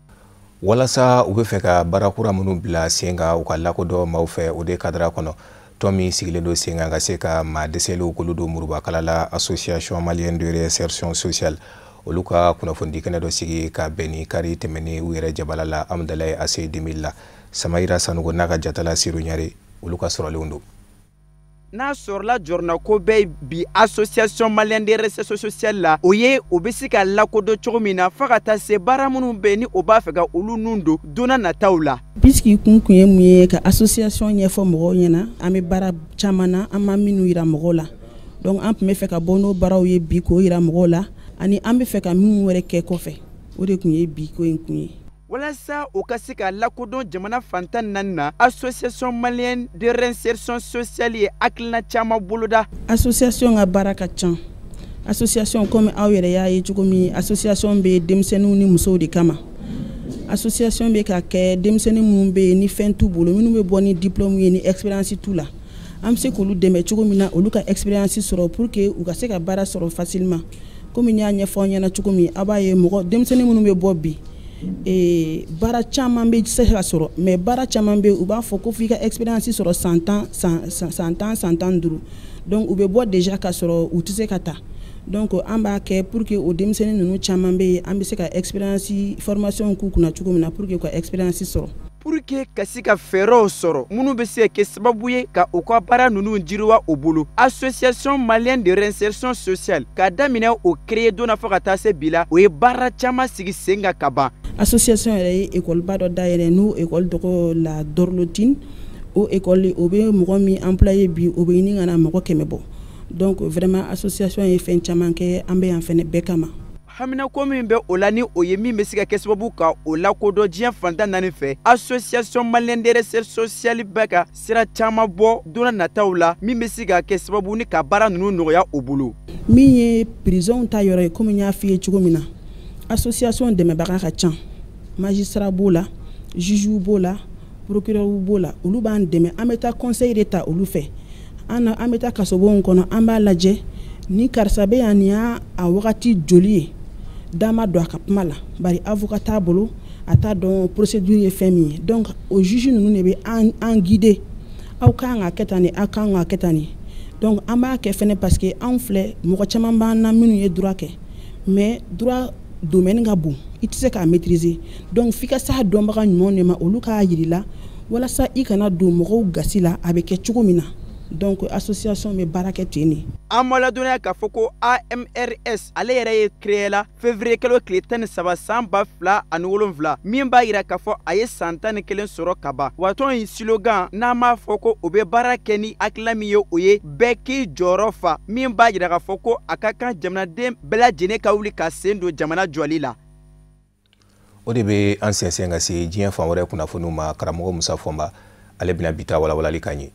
Walasa u bɛ fɛ ka baara kura minnu bila sen kan u ka lakodɔn maaw fɛ, o de kadara kɔnɔ tɔn min sigilen don sen kan ka se ka maa dɛsɛlenw k'olu don murubakala la, association malienne de réinsertion sociale, olu ka kunnafonidi kɛnɛ dɔ sigi ka bɛn ni kari tɛmɛnen u yɛrɛ jabala la Amudalayi AC 2000 la. Samayira Sanogo n'a ka jatala Seru Ɲare, olu ka sɔrɔlenw don. N'a sɔrɔla jɔrɔnako bɛ bi association malienne de réinsertion sociale la, o ye o bɛ se ka lakodɔn cogo min na fo ka taa se baara minnu bɛ yen ni o b'a fɛ ka olu nun don don n'a nataw la. Puisque kun ye mun ye ka association ɲɛfɔ mɔgɔw ɲɛna, an bɛ baara caman na, an ma minnu yira mɔgɔw la, donc an tun bɛ fɛ ka bɔ n'o baaraw ye bi k'o yira mɔgɔw la, ani an bɛ fɛ ka minnu wɛrɛ kɛ kɔfɛ, o de tun ye bi ko in kun ye. Walasa o ka se ka lakodɔn jamana fantan naani na, association malienne de réinsertion sociale ye hakilina caman boloda. Association ka baara ka ca. Association komi aw yɛrɛ y'a ye cogo min, association bɛ denmisɛnninw ni musow de kama. Association bɛ ka kɛ denmisɛnnin minnu bɛ yen ni fɛn t'u bolo, minnu bɛ bɔ ni diplôme ye ni expérience t'u la, an bɛ se k'olu dɛmɛ cogo min na olu ka expérience sɔrɔ pour que u ka se ka baara sɔrɔ facilement. Komi n y'a ɲɛfɔ aw ɲɛna cogo min, aw b'a ye mɔgɔ denmisɛnnin minnu bɛ bɔ bi, baara caman bɛ se ka sɔrɔ, mais baara caman bɛ u b'a fɔ ko f'i ka expérience sɔrɔ san 10 san 15, donc u bɛ bɔ déjà ka sɔrɔ u tɛ se ka ta. Donc an b'a kɛ pour que o denmisɛnnin ninnu caman bɛ yen, an bɛ se ka expérience formation k'u kunna cogo min na pour que u ka expérience sɔrɔ. Pour que ka se ka fɛɛrɛw sɔrɔ minnu bɛ se ka kɛ sababu ye ka u ka baara ninnu jiriwa u bolo, Association malienne de réinsertion sociale, k'a daminɛ o créer don na fo ka taa se bi la, o ye baara caman sigi sen kan ka ban. Association yɛrɛ ye école ba dɔ dayɛlɛ, n'o école tɔgɔ la Dorlotine. O école, o bɛ mɔgɔ min employé bi, o bɛ ɲini ka na mɔgɔ 100 bɔ. Donc vraiment, association ye fɛn caman kɛ an bɛ yan fɛnɛ bɛɛ kama. Haminako min bɛ o la, ni o ye min bɛ se ka kɛ sababu ka o lakodɔn diɲɛ fantan naani fɛ, Association malienne de recherche sociale bɛ ka sira caman bɔ don nataw la min bɛ se ka kɛ sababu ni ka baara ninnu nɔgɔya u bolo. Min ye prison ta yɔrɔ ye, komi n y'a f'i ye cogo min na, association dɛmɛbaga ka ca. Magistrat b'o la, juge b'o la, procureur b'o la, olu b'an dɛmɛ. An bɛ taa conseil de ta olu fɛ. An na, an bɛ taa kasobonw kɔnɔ, an b'a lajɛ ni karisa bɛ yan, nin y'a a wagati joli ye, da ma don a ka kuma la, bari avocat t'a bolo, a t'a dɔn procédure ye fɛn min ye. Donc o juge ninnu de bɛ an guider: aw kan ka kɛ tan de, aw kan ka kɛ tan de. Donc an b'a kɛ fɛnɛ parce que anw filɛ, mɔgɔ caman b'an na minnu ye droit kɛ, mais droit domaine ka bon, i tɛ se k'a maîtriser. Donc f'i ka s'a dɔnbaga ɲumanw de ma, olu k'a yir'i la walasa i kana don mɔgɔw gasi la, a bɛ kɛ cogo min na. Donc association bɛ baara kɛ ten de. An ma ladɔnniya k'a fɔ ko AMRS, ale yɛrɛ ye créé la février kalo tile 13 san 2007, min b'a yira k'a fɔ a ye san 11 sɔrɔ ka ban. Wa tɔn in slogan, n'an b'a fɔ ko o bɛ baara kɛ ni hakilina min ye, o ye bɛɛ k'i jɔyɔrɔ fa, min b'a yira k'a fɔ ko a ka kan jamanaden bɛɛ lajɛlen ka wuli ka sen don jamana jɔli la. O de bɛ an sɛnsɛn ka se diɲɛ fan wɛrɛ kunnafoniw ma. Karamɔgɔ Musa Fɔnba, ale bɛna bi ta walawalali k'an ye.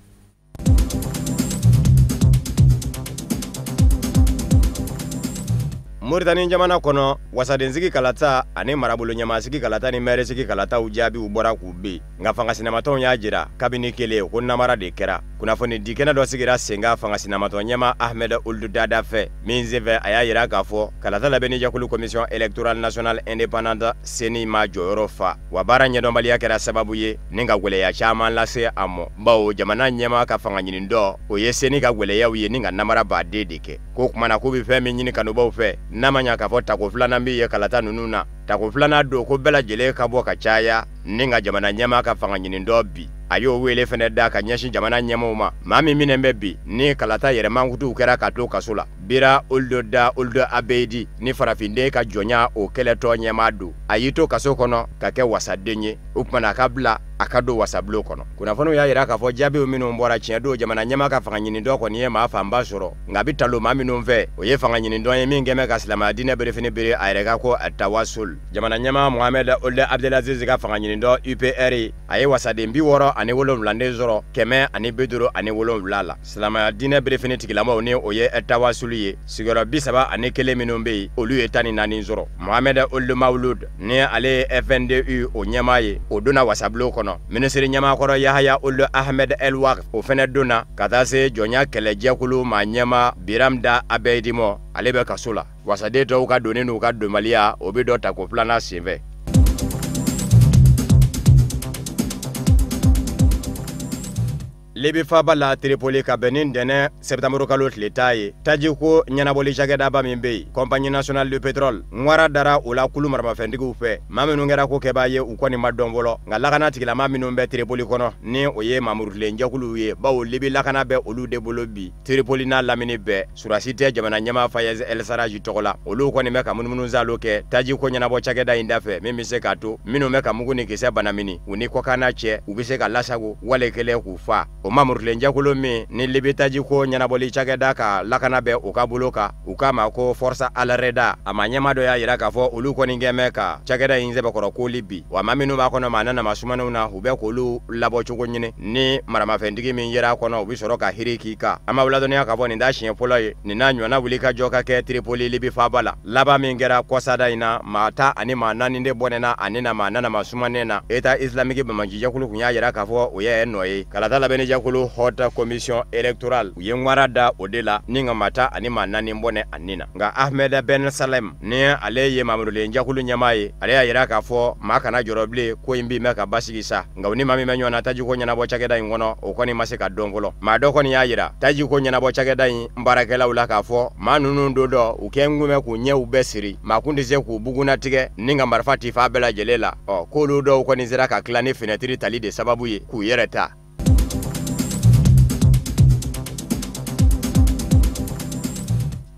Moritani jamana kɔnɔ, wasadensigi kalata ani marabolo ɲɛmasigi kalata ni mɛrisigi kalataw jaabiw bɔra k'u ben, nka fanga sinamatɔnw y'a jira kabini kelen ko namara de kɛra. Kunnafoni di kɛnɛ dɔ sigira sen kan fanga sinamatɔn ɲɛma Ahmed Ould Dada fɛ, min senfɛ a y'a jira k'a fɔ kalata labɛnni jɛkulu, Commission électorale nationale indépendante, CENI ma jɔyɔrɔ fa, wa baara ɲɛdɔnbaliya kɛra sababu ye ni ka gwɛlɛya caman lase a mɔ, bawo jamana ɲɛma ka fanga ɲini dɔ o ye CENI ka gwɛlɛyaw ye ni ka namara baden de kɛ. Ko kumana na k'u bɛ fɛn min ɲini kanubaw fɛ, n'a ma ɲa k'a fɔ tako filanan bɛ ye kalata ninnu na, tako filanan don ko bɛɛ lajɛlen ka bɔ ka caya ni ka jamana ɲɛmaa ka fanga ɲini dɔ bi. A y'o wele fɛnɛ da ka ɲɛsin jamana ɲɛmaaw ma, maa min minɛ bɛ bi ni kalata yɛrɛmankutuw kɛra ka to kaso la, Bira Ould Da Ould Abeyidi, ni farafinden ka jɔnya o kɛlɛtɔ ɲɛmaa don, a y'i to kaso kɔnɔ ka kɛ wasaden ye. O kumana a ka bila a ka don wasabulon kɔnɔ. Kunnafoniw y'a jira k'a fɔ jaabiw minnu bɔra, tiɲɛ don, jamana ɲɛmaa ka fanga ɲini dɔ kɔni ye maa fanba sɔrɔ, nka a bɛ talo maa minnu fɛ, o ye fanga ɲini dɔn ye min kɛmɛ ka silamɛya diinɛ berefini bere a yɛrɛ ka ko Tawasul. Jamana ɲɛmaa Mohamed Ould Abdelaziz ka fanga ɲini dɔ UPR, a ye wasaden 67 de sɔrɔ 157 la. Silamɛya diinɛ berefini tigilamaw, ni o ye Tawasul ye, sigiyɔrɔ 31 minnu bɛ yen, olu ye 14 sɔrɔ. Mohamed Ould Mawlud, ni ale ye FNDU o ɲɛmaa ye, o donna wasabulon kɔnɔ. Minisiri ɲɛmaakɔrɔ Yahaya Ould Ahmed El Waqf, o fɛnɛ donna, ka taa se jɔnya kɛlɛjɛkulu maa ɲɛmaa Biram Da Abeyidi mɔ, ale bɛ kaso la. Wasaden tɔw ka donni n'u ka donbaliya, o bɛ dɔ tako filanan senfɛ. Libi faaba la Tripoli, ka bɛn ni ntɛnɛn sɛptanburu kalo tile 10 ye, tajiko ɲɛnabɔli cakɛdaba min bɛ yen, Compagnie nationale du pétrole, ŋwara dara o la kulu maramafɛntigiw fɛ. Maa minnu kɛra ko kɛbaa ye, u kɔni ma dɔn fɔlɔ, nka lakana tigilama minnu bɛ Tripoli kɔnɔ, ni o ye mamurutilen jɛkuluw ye, bawo Libi lakana bɛ olu de bolo bi Tripoli n'a lamini bɛɛ, surasi tɛ jamana ɲɛmaa Fayez El Sarraj tɔgɔ la, olu kɔni bɛ ka munumunu salo kɛ tajiko ɲɛnabɔ cakɛda in dafɛ, min bɛ se k'a to minnu bɛ ka mugu ni kisɛ banamini u ni kɔkanna cɛ, u bɛ se ka lasago wale kelen k'u fa. O mamurutilen jɛkulu min ni Libi tajiko ɲɛnabɔli cakɛda ka lakana bɛ u ka bolo kan, u k'a ma ko Força Al-Reda, a ma ɲɛmaa dɔ y'a jira k'a fɔ olu kɔni kɛn bɛ ka cakɛda in sɛbɛkɔrɔ koli bi, wa maa minnu b'a kɔnɔ maa nana sumanenw na, u bɛ k'olu labɔcogo ɲini. Ni maramafɛntigi min yera a kɔnɔ, u bɛ sɔrɔ ka hiri k'i kan. An b'aw ladɔnniya k'a fɔ nin t'a siɲɛ fɔlɔ ye nin n'a ɲɔgɔnna wuli ka jɔ ka kɛ Tripoli, Libi faaba la. Laban min kɛra kɔsada in na, maa 14 de bɔnɛna ani na maa nana ma sumanen na. État islamique banbaancijɛkulu kun y'a jira k'a fɔ o ye nɔ ye. Kalata labɛnni jɛkulu jɛkulu Haute Commission Électorale u ye ŋwara da o de la ni ka maa 14 bɔnɛ a nin na. Nka Ahmed Ben Salem ni ale ye mamurulen jɛkulu ɲɛmaa ye, ale y'a yira k'a fɔ maa kana jɔrɔ bilen, ko in bi mɛn ka basigi sa. Nka u ni maa min bɛ ɲɔgɔn na tajiko ɲɛnabɔ cakɛda in kɔnɔ, o kɔni ma se ka dɔn fɔlɔ. Maa dɔ kɔni y'a yira tajiko ɲɛnabɔ cakɛda in baarakɛlaw la k'a fɔ maa ninnu don dɔ u kɛ n kun bɛ k'u ɲɛw bɛɛ siri, maa kun tɛ se k'u bugunnatigɛ ni ka marifa ci fa bɛɛ lajɛlen la. Ɔ k'olu dɔw kɔni sera ka tila ni fenɛtiri tali de sababu ye k'u yɛrɛ ta.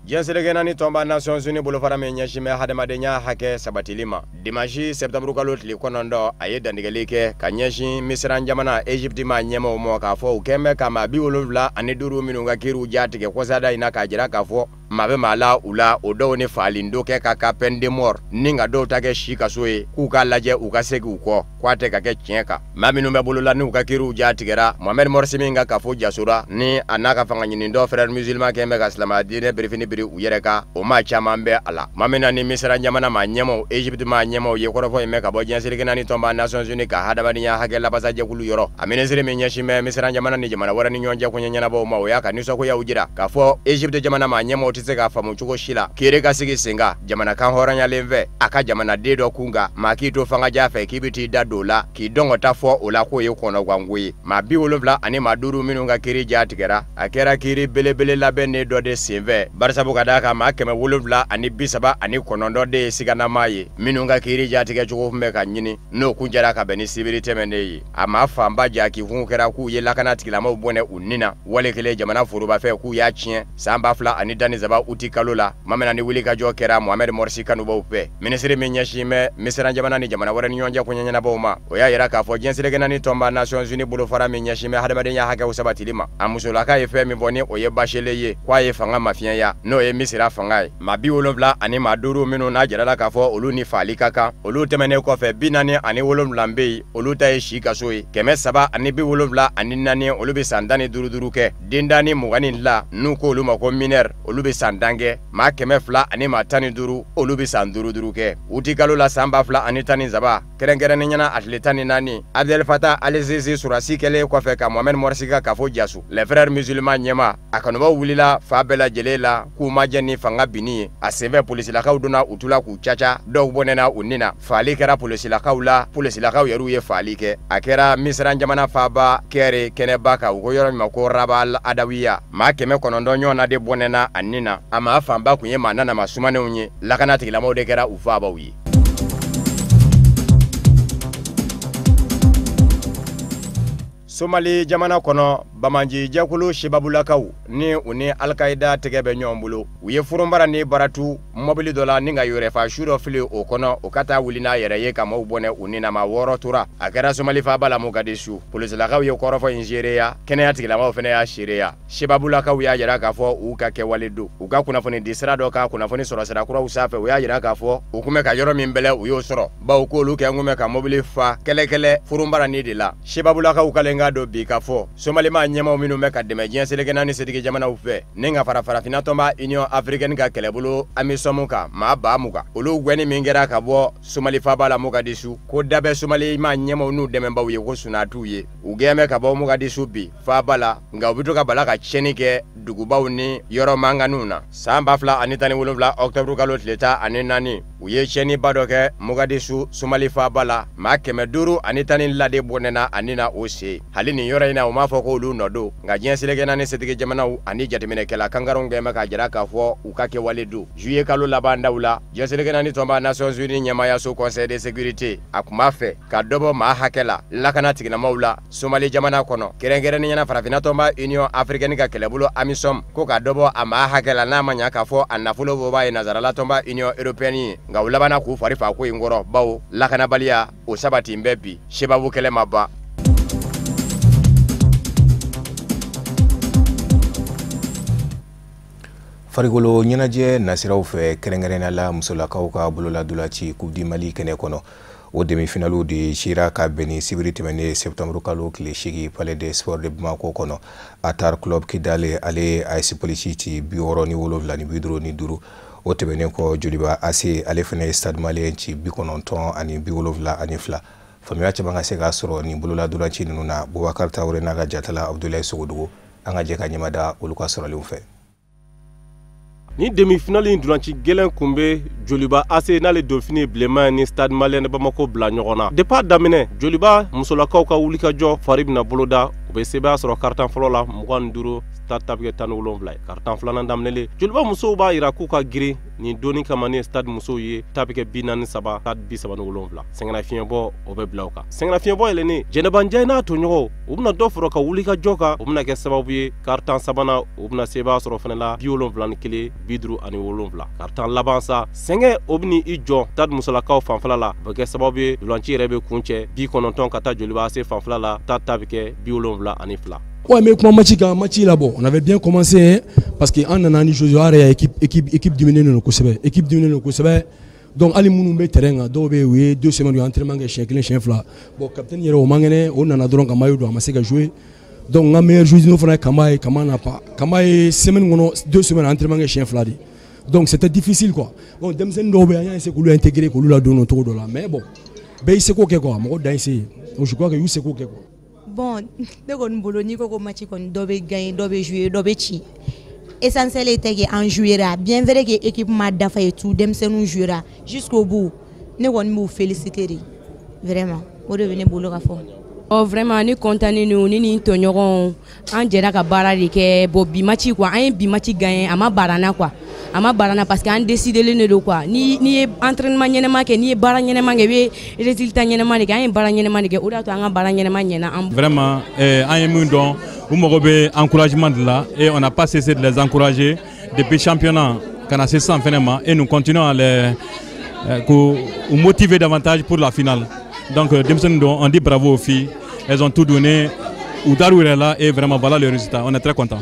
Diɲɛ seleke naani tɔnba Nations Unies bolofara min ɲɛsin bɛ hadamadenya hakɛ sabatili ma, dimanche septembre kalo tile 9 a ye dantigɛli kɛ ka ɲɛsin Misiran jamana Egypte ma ɲɛmaaw ma k'a fɔ u kɛn bɛ ka maa 75 minnu ka kiiriw ja tigɛ kɔsada in na, k'a jira k'a fɔ maa bɛ maa la u la, o dɔw ni faalen dɔ kɛ ka ka peine de mort ni ka dɔw ta kɛ si kaso ye, k'u k'a lajɛ u ka segin u kɔ, k'a tɛ ka kɛ tiɲɛ kan. Maa minnu bɛ bolola n'u ka kiiriw ja tigɛra, Mohamed Morsi min ka kafo jasora ni a n'a ka fanga ɲini dɔ frère musulman kɛn bɛ ka silamɛya diinɛ birifini biri u yɛrɛ kan, o maa caman bɛ a la. Maa min na ni Misira jamana maa ɲɛmaaw, Egypte maa ɲɛmaaw ye kɔrɔfɔ in mɛn ka bɔ diɲɛ seleke naani tɔnba Nations Unies ka hadamadenya hakɛ labasajɛkulu yɔrɔ, a minisiri min ɲɛsin bɛ Misira jamana ni jamana wɛrɛ ni ɲɔgɔn cɛ koɲɛ ɲɛnabɔw ma, o y'a ka nisɔngoyaw jira k'a fɔ Egypte jamana maa ɲɛmaaw tɛ se k'a faamu cogo si la kiiri ka sigi sen kan jamana kan hɔrɔnyalen fɛ a ka jamanaden dɔ kun kan, maa k'i to fangaja fɛ k'i bɛ t'i da don o la k'i dɔngɔ ta fɔ o la k'o ye kɔnɔganko ye. Maa 75 minnu ka kiiri ja tigɛra, a kɛra kiiri belebele labɛnnen dɔ de senfɛ, barisabu ka d'a kan maa 739 de ye siganamaa ye minnu ka kiiri ja tigɛ cogo tun bɛ ka ɲini, n'o kun jɛra ka bɛn ni sibiri tɛmɛnen ye. A maa fanba ja k'i kun kɛra k'u ye lakana tigilamaaw bɔnɛ u nin na, wale kelen jamana foroba fɛ k'u y'a tiɲɛ san 2013 uti kalo la, maa min na ni wulikajɔ kɛra Mohamed Morsi kanubaw fɛ. Minisiri min ɲɛsin bɛ Misiran jamana ni jamana wɛrɛ ni ɲɔgɔn cɛ koɲɛ ɲɛnabɔw ma, o y'a yira k'a fɔ diɲɛ seleke naani tɔnba Nations Unies bolofara min ɲɛsin bɛ hadamadenya hakɛw sabatili ma, a musolaka ye fɛn min fɔ ni o ye Bachelet ye, k'a ye fanga mafiɲɛya, n'o ye Misira fanga ye. Maa 75 minnu n'a jirala k'a fɔ olu ni faali ka kan, olu tɛmɛnen kɔfɛ 47 bɛ yen, olu ta ye si kaso ye, 374 olu bɛ san 15 kɛ, den 22 n'u k'olu ma ko mineur, olu bɛ san 10 kɛ, maa 215 olu bɛ san 5 kɛ. Uti kalo la san 2013 kɛrɛnkɛrɛnnen ɲɛna a tile 14, Abdel Fattah al-Sisi surasi kɛlen kɔfɛ ka Mohamed Morsi ka kafo jaso, les frères musulmans ɲɛmaa a kanubaw wulila fa bɛɛ lajɛlen la k'u ma jɛn ni fanga binni ye. A senfɛ polisilakaw donna u tula k'u caca, dɔw bɔnɛna u nin na, faali kɛra polisilakaw la, polisilakaw yɛrɛw ye faali kɛ. A kɛra Misiran jamana faaba Kɛre kɛnɛba kan, u ko yɔrɔ min ma ko Rabal Adawiya, maa 900 ɲɔgɔn na de bɔnɛna a nin na. A maa fanba kun ye maa nanama sumanenw ye, lakana tigilamaaw de kɛra u faabaw ye. Somali jamana kɔnɔ, bamanji jɛkulu Sebabulakaw ni u ni Al-Qaïda tɛgɛ bɛ ɲɔgɔn bolo, u ye furunbara ni baratu mɔbili dɔ la ni ka yɛrɛfa su dɔ fili o kɔnɔ, o ka taa wuli n'a yɛrɛ ye ka maaw bɔnɛ u ni na, maa 6 tora. A kɛra Somali faaba la Mogadishu. Polisilakaw ye kɔrɔfɔ in seereya, kɛnɛya tigilamaaw fana y'a seereya. Sebabulakaw y'a jira k'a fɔ u ka kɛwale don. U ka kunnafoni di sira dɔ ka kunnafoni sɔrɔ sira kuraw sanfɛ, u y'a jira k'a fɔ u kun bɛ ka yɔrɔ min bɛlɛ u y'o sɔrɔ, bawo k'olu kɛ kun bɛ ka mɔbili fa kɛlɛkɛlɛ furunbara ni de la. Sebabulakaw kalen ka don bi k'a fɔ Somali maa ɲɛmaaw minnu bɛ ka dɛmɛ diɲɛ seleke naani setigi jamanaw fɛ ni ka fara farafinna tɔnba Union africaine ka kɛlɛbolo AMISOM kan maa 20,000, olu gɛnni min kɛra ka bɔ Somali faaba la Mogadishu, ko da bɛ Somali maa ɲɛmaaw n'u dɛmɛbaaw ye ko sunaa t'u ye. U gɛn bɛ ka bɔ Mogadishu bi faaba la, nka u bɛ to ka bala ka tiɲɛni kɛ dugubaw ni yɔrɔ mankanninw na. San 2017 octobre kalo tile 14, u ye tiɲɛniba dɔ kɛ Mogadishu Somali faaba la, maa 512 de bɔnɛna ani na o sen. Hali nin yɔrɔ in na u m'a fɔ k'olu nɔ don, nka diɲɛ seleke naani setigi jamanaw ani jateminɛkɛla kankaranw kɛn bɛ k'a jira k'a fɔ u ka kɛwale don. Juillet kalo laban daw la, diɲɛ seleke naani tɔnba Nations Unies ɲɛmaayaso Conseil de sécurité a kun b'a fɛ ka dɔ bɔ maa hakɛ la lakana tigilamaaw la Somali jamana kɔnɔ, kɛrɛnkɛrɛnnenya la farafinna tɔnba Union africaine ka kɛlɛbolo AMISOM ko ka dɔ bɔ a maa hakɛ la n'a ma ɲa k'a fɔ a nafolo bɔbaa ye nansarala tɔnba Union européenne ye, nka u labanna k'u fari fa ko in kɔrɔ, bawo lakanabaliya o sabati bɛ bi sebabu kɛlɛ ma ban. Farikolo ɲɛnajɛ nasiraw fɛ, kɛrɛnkɛrɛnnenya la musolakaw ka bololadolaci Coupe du Mali kɛnɛ kɔnɔ, o demi-finaliw de sera ka bɛn ni sibiri tɛmɛnen septembre kalo tile 8 Palais des Sports de Bamako kɔnɔ. Atar Club Kidal ale ye AS Police ci 67 ni 55. O tɛmɛnen kɔ, Joliba AC ale fana ye Stade Malien ci 92. Faamuya caman ka se k'a sɔrɔ nin bololadolanci ninnu na. Bubakar Tarawele n'a ka jatala Abudulayi Sogodogo, an ka jɛ ka ɲɛmada olu ka sɔrɔlenw fɛ. Ni demi-finale in dulanci gɛlɛn kun bɛ Joliba AC n'ale donfini bilenman ni Stade Malien de Bamako bila ɲɔgɔn na. Depuis a daminɛ, Joliba musolakaw ka wulikajɔ fari bɛna boloda, u bɛ sebaaya sɔrɔ quart-temps fɔlɔ la 25, Stade ta bɛ kɛ 17 ye. Quart-temps filanan daminɛlen, Joliba musow b'a yira k'u ka girin nin donni kama ni Stade musow ye, ta bɛ kɛ 43, Stade 37. Sɛgɛnnafiɲɛbɔ o bɛ bila o kan. Sɛgɛnnafiɲɛbɔ yɛlɛnnen, Jɛnɛba Njayi n'a tɔɲɔgɔnw, u bɛna dɔ fara u ka wulikajɔ kan, o bɛna kɛ sababu ye quart-temps sabanan u bɛna sebaaya sɔrɔ fɛnɛ la 71, 57. Quart-temps laban sa, sɛgɛn o bɛna i jɔ Stade musolakaw fanfɛla la, o bɛ kɛ sababu ye dolanci yɛrɛ bɛ kuncɛ 90 ka taa Joliba AC fanfɛla la, Stade ta bɛ kɛ 72. Ouais, mais comment match kan match là, bon, on avait bien commencé, hein, parce que an nana ni joueur yɛrɛ équipe diminué no kosɛbɛ, équipe diminué no kosɛbɛ. Donc hali minnu bɛ terrain kan, dɔw bɛ yen, u ye 2 semaines, u ye entraînement kɛ siɲɛ kelen, siɲɛ fila. Bon, capitaine yɛrɛ, o man kɛnɛ, o nana dɔrɔn ka maillot don, a ma se ka jouer. Donc n ka meilleur joueur n'o fana ye Kama ye. Kama n'a pas, Kama ye semaine kɔnɔ 2 semaines entraînement kɛ siɲɛ fila de. Donc c'était difficile, quoi. Bon, denmisɛnnin dɔw bɛ yen, an y'a essayer k'olu intégrer, k'olu ladon o cogo dɔ la, mais bon, bɛɛ y'i seko kɛ, quoi. Mɔgɔ dan ye se ye. Donc je crois que y'u seko kɛ, quoi. Bon, ne kɔni bolo, n'i ko ko match kɔni, dɔ bɛ gagner, dɔ bɛ jouer, dɔ bɛ ci. Essentiel était que an jouera bien. Vrai que équipe ma dafa et tout, denmisɛnninw jouera jusqu'au bout. Ne kɔni b'u féliciter de, vraiment, o de bɛ ne bolo ka fɔ. Oh, vraiment, ne content don. Ne ni n tɔɲɔgɔnw, an jɛra ka baara de kɛ. Bon, bi match quoi, an ye bi match gagné, a ma bara n na, quoi, a ma bara n na, parce que an décidelen de don, quoi. Ni ye entraînement ɲɛnama kɛ, n'i ye baara ɲɛnama kɛ, i bɛ résultat ɲɛnama de kɛ. An ye baara ɲɛnama de kɛ, o de y'a to an ka baara ɲɛnama ɲɛna an. Vraiment, an ye min dɔn, u mago bɛ encouragement de la et on n'a pas cessé de les encourager depuis championnat ka na se sisan fɛnɛ ma, et nous continuons à les k'u motiver davantage pour la finale. Donc denmisɛnnin don, on dit bravo aux filles, elles ont tout donné, u dar'u yɛrɛ la et vraiment, voilà le résultat, on est très content.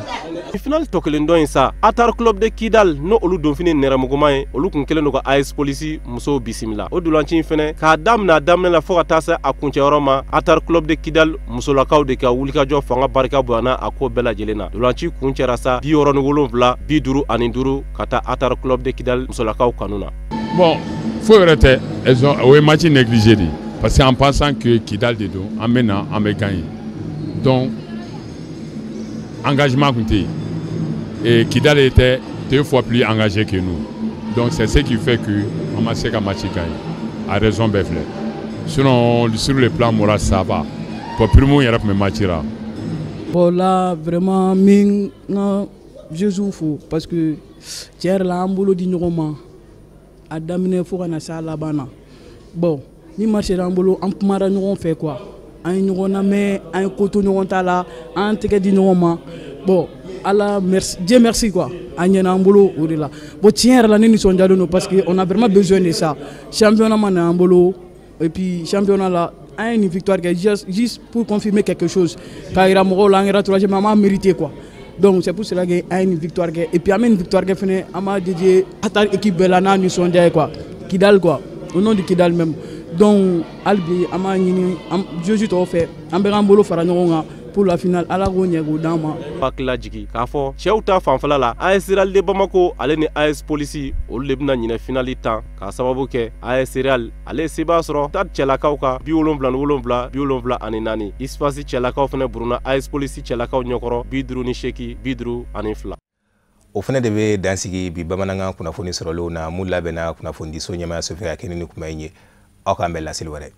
Finale tɔ kelen dɔ in sa, Atar Club de Kidal n'o olu donfini nɛrɛmuguma ye, olu kun kɛlen don ka AS Polisi musow bisimila. O dolanci in fɛnɛ, k'a daminɛ a daminɛ la fɔɔ ka taa se a kuncɛyɔrɔ ma, Atar Club de Kidal musolakaw de ka wulikajɔ fanga barika bonyana a ko bɛɛ lajɛlen na. Dolanci kuncɛra sa 67, 55 ka taa Atar Club de Kidal musolakaw kanu na. Bon, foyi wɛrɛ tɛ, elles ont o ye match négligé de, parce que en pensant que Kidal de don, an bɛ na, an bɛ gagner, donc engagement tun tɛ yen. Et Kidal était deux fois plus engagé que nous. Donc c'est ce qui fait que an ma se ka match gagner. A raison bɛɛ filɛ. Sinon, sur le plan moral, ça va. Bon, prime yɛrɛ tun bɛ match la. Bon là, vraiment, min n ka Jésus fo, parce que tiɲɛ yɛrɛ la, an bolo di ɲɔgɔn ma a daminɛ fo ka na se a laban na. Bon, min marché an bolo, an kumara ɲɔgɔn fɛ, quoi. An ye ɲɔgɔn lamɛn, an ye ko to ɲɔgɔn ta la, an tɛgɛ di ɲɔgɔn ma. Bon, Ala merci, Dieu merci, quoi. A ɲɛna an bolo o de la. Bon, tiɲɛ yɛrɛ la, ne nisɔndiyalen don, parce que on a vraiment besoin de ça. Championnat ma na an bolo, et puis championnat la, an ye nin victoire kɛ juste pour confirmer quelque chose, k'a yira mɔgɔw la an kɛra troisième, an b'a mérité, quoi. Donc c'est pour cela que an ye nin victoire kɛ, et puis an bɛ nin victoire kɛ fɛnɛ, an b'a dédier Atar équipe bɛɛ la n'a nisɔndiya ye, quoi. Kidal, quoi, au nom du Kidal même. Donc hali bi, an b'a ɲini Jésus tɔgɔ fɛ, an bɛ k'an bolo fara ɲɔgɔn kan pour la finale. Ala k'o ɲɛ k'o d'an ma. Hakilila jigi k'a fɔ cɛw ta fanfɛla la, AS Real de Bamako ale ni AS Polisi, olu de bɛna ɲinɛ finali tan, k'a sababu kɛ AS Real ale ye sebaya sɔrɔ Stade cɛlakaw kan 77, 74. USFAS cɛlakaw fɛnɛ buruna AS Polisi cɛlakaw ɲɛkɔrɔ 58, 52. O fɛnɛ de bɛ dansigi bi bamanankan kunnafoni sɔrɔlenw na mun labɛnna kunnafonidiso ɲɛmayaso fɛ ka kɛnɛ ni kuma in ye. Aw k'an bɛn laseli wɛrɛ.